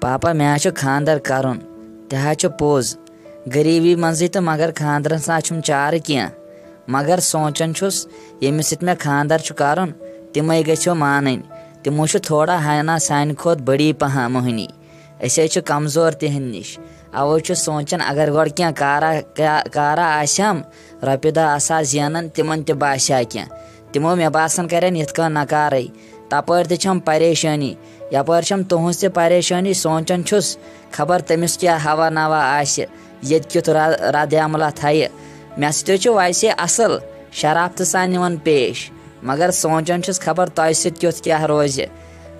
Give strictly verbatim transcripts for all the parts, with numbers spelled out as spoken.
پاپا، مےٚ حظ چھُ خانٛدر کرُن۔ تہِ حظ چھُ پوٚز۔ غریٖبی منٛزٕے تہٕ، مگر خانٛدرس نہ حظ چھُم چارٕ کینٛہہ۔ مگر سونٛچان چھُس، ییٚمِس سۭتۍ مےٚ خانٛدر چھُ کرُن، تِمے گژھیو مانٕنۍ۔ تِمو چھُ تھوڑا ہنا سانہِ کھۄتہٕ بٔڑی پہم موہنی۔ أسۍ حظ چھِ کمزور تِہنٛدِ نِش۔ اوے چھُس سونٛچان، اگر گۄڈٕ کینٛہہ کارا-، کا-، کارا آسہِ ہم، رۄپیہِ دہ آسہٕ ہا زینان، تِمن تہِ باسہِ ہا کینٛہہ۔ تِمو، مےٚ باسان، کرن یِتھ کٔنۍ نکارٕے۔ تپٲرۍ تہِ چھم پریشٲنی، یپٲرۍ چھم تُہنٛز تہِ پریشٲنی۔ سونٛچان چھُس، خبر تٔمِس کیٛاہ ہوا نوا آسہِ، ییٚتہِ کیُتھ ر-، رد عملہ تھایہِ۔ مےٚ سۭتۍ حظ چھُ ویسے اصل، شرافتہٕ سان یِوان پیش، مگر سونٛچان چھُس، خبر تۄہہِ سۭتۍ کیُتھ کیٛاہ روزِ۔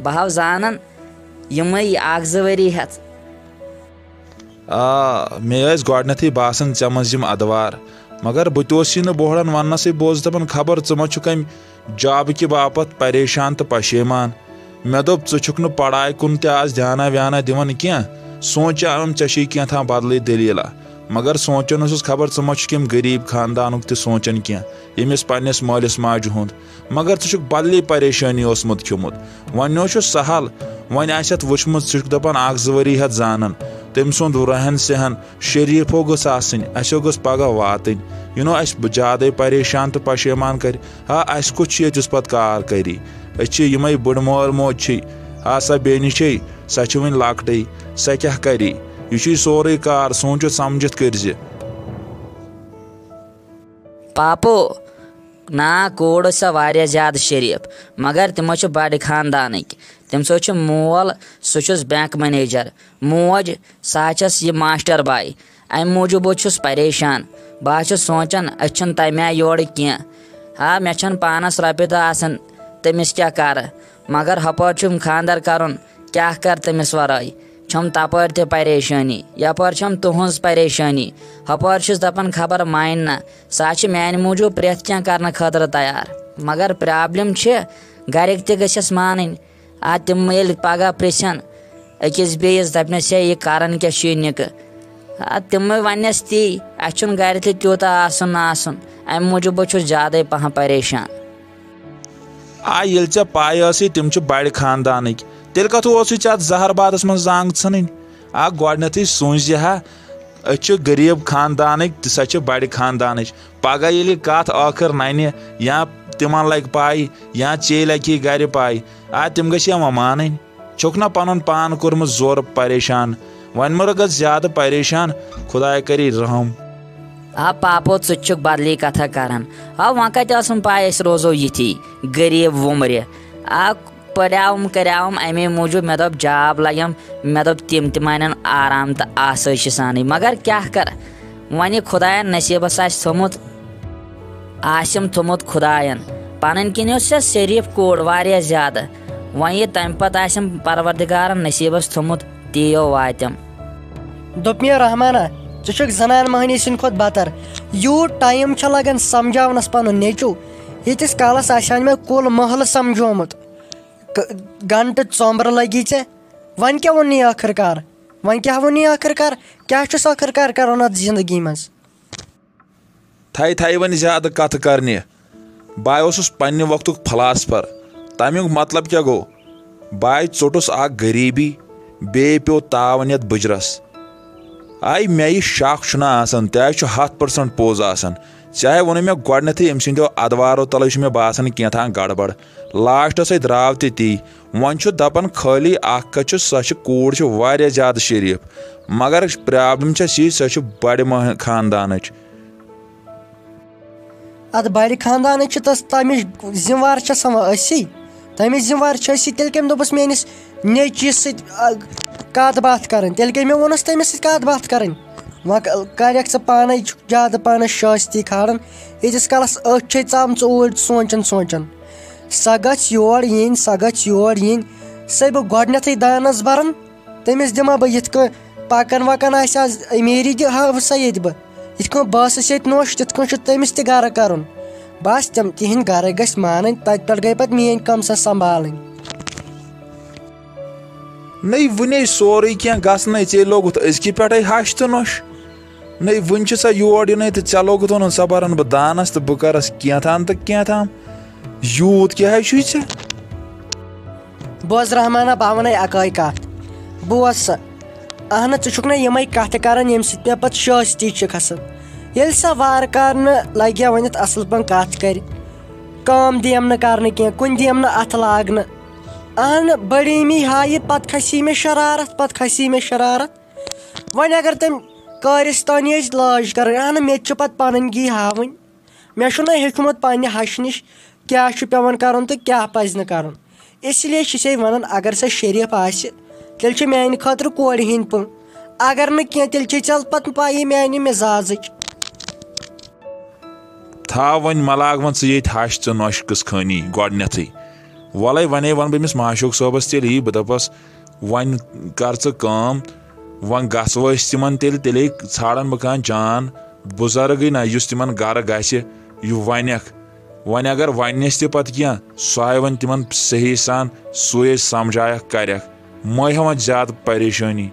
بہٕ ہاو زانان یِمے اکھ زٕ ؤری ہٮ۪تھ۔ آ، مےٚ ٲسۍ گۄڈٕنٮ۪تھٕے باسان ژےٚ منٛز یِم ادوار، مگر بہٕ تہِ اوسُے نہٕ بوہڑان وننسٕے، بہٕ اوسُس دپان، خبر ژٕ ما چھُکھ امہِ جابہٕ کہِ باپتھ پریشان تہٕ پشیمان۔ مےٚ دوٚپ، ژٕ چھُکھ نہٕ پڑھایہِ کُن تہِ آز دھیانا ویانا دِوان کینٛہہ۔ سونٛچے آم ژےٚ چھے کینٛہہ تام بدلٕے دٔلیٖلہ۔ مگر سونٛچان اوسُس، خبر ژٕ ما چھُکھ ییٚمہِ غریٖب خاندانُک تہِ سونٛچان کینٛہہ، ییٚمِس پننِس مٲلِس ماجہِ ہُنٛد۔ مگر ژٕ چھُکھ بدلٕے پریشٲنی اوسمُت کھیوٚمُت۔ وۄنۍ اوس چھُ سہل، وۄنۍ آسہِ اتھ وٕچھمُت، ژٕ چھُکھ دپان اکھ زٕ ؤری ہٮ۪تھ زانان تٔمۍ سُنٛد رہن سہن شریٖفو گٔژھ آسٕنۍ، اسیو گٔژھ پگاہ واتٕنۍ۔ یہِ نو اسہِ زیادے پریشان تہٕ پشیمان کرِ۔ ہا، اسہِ کُس چھُ ییٚتہِ یُس پتہٕ کار کری؟ أسۍ چھِ یِمے بٔڑ مٲلۍ موج چھِ، ہا سۄ بیٚنہِ چھے، سۄ چھِ وٕنہِ لۄکٹٕے، سۄ کیٛاہ کری؟ یہِ چھُے سورُے کار، سوٗنٛچِتھ سمجھِتھ کٔرزِ۔ پاپو، نا، کوٗر ٲس سۄ واریاہ زیادٕ شریٖف، مگر تِم حظ چھِ بَڑِ خاندانٕکۍ۔ تٔمِس حظ چھُ مول، سُہ چھُس بینک منیجر، موج، سۄ حظ چھَس یہِ ماسٹر باے۔ اَمہِ موٗجوٗب حظ چھُس پریشان۔ بہٕ حظ چھُس سونٛچان، أسۍ چھِنہٕ تَمہِ آیہِ یورٕ کینٛہہ۔ آ، مےٚ چھَنہٕ پانَس رۄپیہِ دَہ آسان، تٔمِس کیٛاہ کَرٕ؟ مگر ہۄپٲرۍ چھُم خانٛدر کَرُن، کیٛاہ کَرٕ تٔمِس وَرٲے؟ چھَم تَپٲرۍ تہِ پریشٲنی، یَپٲرۍ چھَم تُہٕنٛز پریشٲنی۔ ہۄپٲرۍ چھُس دَپان، خبر مانہِ نہ۔ سۄ حظ چھِ میٛانہِ موٗجوٗب پرٛٮ۪تھ کینٛہہ کَرنہٕ خٲطرٕ تیار۔ مگر پرٛابلِم چھِ، گَرِکۍ تہِ گٔژھٮ۪س مانٕنۍ۔ آ، تِم ییٚلہِ پگاہ پرٛژھن أکِس بیٚیِس، دَپنَس، "ہے، یہِ کَران کیٛاہ چھُ یہِ نِکہٕ؟" آ، تِمَے وَننَس تی، اَسہِ چھُنہٕ گَرِ تہِ تیوٗتاہ آسُن نہ آسُن۔ اَمہِ موٗجوٗب حظ چھُس زیادَے پَہَم پریشان۔ آ، ییٚلہِ ژےٚ پَے ٲسٕے، تِم چھِ بَڑِ خاندانٕکۍ، تیٚلہِ کَتھ اوسُے ژےٚ اَتھ زہر بادَس منٛز زنٛگ ژھٕنٕنۍ؟ آ، گۄڈٕنٮ۪تھٕے سوٗنٛچ زِ ہا، أسۍ چھِ غریٖب خاندانٕکۍ تہٕ سۄ چھِ بَڑِ خاندانٕچ۔ پگاہ ییٚلہِ یہِ کَتھ ٲخٕر نَنہِ، یا تِمَن لَگہِ پَے، یا ژےٚ لَگہِ گَرِ پَے، آ، تِم گٔژھۍ یا وۄنۍ مانٕنۍ۔ چھُکھ نہ پنُن پان کوٚرمُت زورٕ پریشان؟ وۄنۍ مہ گژھ زیادٕ پریشان، خداے کری رحم۔ آ پاپو، ژٕ تہِ چھُکھ بدلی کتھا کران۔ آ، وۄنۍ کتہِ ٲسٕم پاے أسۍ روزو یِتھی غریب وُمرِ؟ آ، پریاوُم کریاوُم امے موٗجوٗب، مےٚ دوٚپ جاب لگٮ۪م، مےٚ دوٚپ تِم تہِ مانن آرام تہٕ آسٲیشہِ سانٕے۔ مگر کیاہ کرٕ، وۄنۍ یہِ خداین نصیبس آسہِ تھوٚمُت، آسٮ۪م تھوٚمُت خداین۔ پنٕنۍ کِنۍ اوس سۄ شریٖف کوٗر واریاہ زیادٕ۔ وۄنۍ یہِ تمہِ پتہٕ آسٮ۪م پروردگارن نصیبس تھوٚمُت، تی یو واتٮ۪م۔ دوٚپمے رحمانہ، ژٕ چھُکھ زنان مٔہنی سٕنٛدِ کھۄتہٕ بتر۔ یوٗت ٹایم چھا لگان سمجھاونس پنُن نیٚچو؟ ییٖتِس کالس آسہِ ہا مےٚ کُل محلہٕ سمجھومُت۔ گ-، گنٹہٕ ژۄمبرٕ لگی ژےٚ۔ وۄنۍ کیٛاہ ووٚنُے ٲخٕر کار؟ وۄنۍ کیٛاہ ووٚنُے ٲخٕر کار؟ کیٛاہ چھُس ٲخٕر کار کرُن اتھ زندگی منٛز؟ تھایہِ تھایہِ وۄنۍ زیادٕ کتھٕ کرنہِ۔ بہٕ اوسُس پننہِ وقتُک فلاسفر۔ تمیُک مطلب کیٛاہ گوٚو؟ بہٕ ژوٚٹُس اکھ غریٖبی، بیٚیہِ پیوٚو تاون یتھ بُجرس۔ آے مےٚ یہِ شک چھُنہ آسان، تہِ حظ چھُ ہتھ percent پوٚز آسان۔ ژےٚ ووٚنُے مےٚ گۄڈٕنیتھٕے، أمۍ سٕنٛدیو ادوارو تلے چھُ مےٚ باسان کینٛہہ تام گڑبڑ۔ لاسٹس ہے درٛاو تہِ تی۔ وۄنۍ چھُ دپان خٲلی اکھ کتھ چھُ، سۄ چھِ کوٗر چھِ واریاہ زیادٕ شریٖف، مگر پرابلم چھس یہِ، سۄ چھِ بڑِ مہ-، خاندانٕچ۔ اتھ بڑِ خاندانٕچ چھِ تس، تمِچ ذمہٕ وار چھس ہاوان أسی، تمِچ ذمہٕ وار چھِ أسی۔ تیٚلہِ کٔمۍ دوٚپُس میٲنِس نیٚچوِس سۭتۍ، آ، کتھ باتھ کرٕنۍ؟ تیٚلہِ کٔمۍ مےٚ ووٚنُس تٔمِس سۭتۍ کتھ باتھ کرٕنۍ؟ وۄنۍ ک-، کرکھ ژٕ پانے، چھُکھ زیادٕ پانس شٲستی کھالان۔ ییٖتِس کالس أچھ چھے ژامژٕ اوٗرۍ سونٛچان سونٛچان۔ سۄ گژھِ یور یِنۍ، سۄ گژھِ یور یِنۍ۔ سۄے بہٕ گۄڈٕنیتھٕے دانس بران، تٔمِس دِمہٕ ہا بہٕ یِتھ کٔنۍ پکان وکان آسہِ آز امیٖری، دِ ہاوٕ سا ییٚتہِ بہٕ۔ یِتھ کٔنۍ بہٕ ٲسٕس ییٚتہِ نوٚش، تِتھ کٔنۍ چھُ تٔمِس تہِ گرٕ کرُن۔ بس، تِم تِہِنٛدۍ گرٕکۍ گژھِ مانٕنۍ، تتہِ پٮ۪ٹھ گٔے پتہٕ میٲنۍ کٲم سۄ سنبھالٕنۍ۔ نٔے وُنے سورُے کینٛہہ گژھنَے، ژےٚ لوگُتھ أزکہِ پٮ۪ٹھَے ہَش تہٕ نۄش۔ نٔے وُنہِ چھِ سۄ یور یِنَے تہٕ ژےٚ لوگُتھ وَنُن، سۄ بَرَن بہٕ دانَس تہٕ بہٕ کَرَس کینٛہہ تام تہٕ کینٛہہ تام۔ یوٗت کیٛاہ حظ چھُے ژےٚ؟ بوز رحمانہ، بہٕ وَنَے اَکٲے کَتھ۔ بوز سا، اہنہ، ژٕ چھُکھ نہ یِمے کتھٕ کران، ییٚمہِ سۭتۍ مےٚ پتہٕ شٲستی چھِ کھسان۔ ییٚلہِ سۄ وارٕ کارٕ نہٕ لگہِ ہا ؤنِتھ اصل پٲٹھۍ کتھ کرِ، کٲم دِیم نہٕ کرنہٕ کینٛہہ، کُنہِ دِیم نہٕ اتھٕ لاگنہٕ۔ اہنہ، بڑیمی ہا یہِ، پتہٕ کھسی مےٚ شرارت، پتہٕ کھسی مےٚ شرارت۔ وۄنۍ اگر تٔمۍ کارستٲنی ٲسۍ لٲج کرٕنۍ، اہنہ، مےٚ تہِ چھِ پتہٕ پنٕنۍ گی ہاوٕنۍ۔ مےٚ چھُنہ ہیوٚچھمُت پننہِ ہشہِ نِش کیٛاہ چھُ پٮ۪وان کرُن تہٕ کیٛاہ پزِ نہٕ کرُن۔ اس لیے چھِ سے ونان، اگر سۄ شریف آسہِ، تیٚلہِ چھِ میانہِ خٲطرٕ کورِ ہٕنٛدۍ پٲٹھۍ۔ اگر نہٕ کینٛہہ، تیٚلہِ چھے ژےٚ پتہٕ پَیی میانہِ مزازٕچ۔ تھاو وۄنۍ، مہ لاگ وۄنۍ ژٕ ییٚتہِ ہش، ژٕ نۄشہِ کِژھ خٲنی گۄڈٕنیتھٕے۔ وَلَے وَنے وَنہٕ بہٕ أمِس معشوق صٲبَس، تیٚلہِ یی بہٕ دَپَس، وۄنۍ کر ژٕ کٲم، وۄنۍ گژھو أسۍ تِمن تیٚلہِ، تیٚلے ژھانڈن بہٕ کانٛہہ جان بُزرگٕے نہ، یُس تِمن گرٕ گژھِ، یہِ ونکھ۔ وۄنۍ اگر وننس تہِ پتہٕ کینٛہہ، سُہ ہاوِ وۄنۍ تِمن صحیح سان، سُے أسۍ سمجھایکھ کرکھ۔ مہ ہیہ وۄنۍ زیادٕ پریشٲنی۔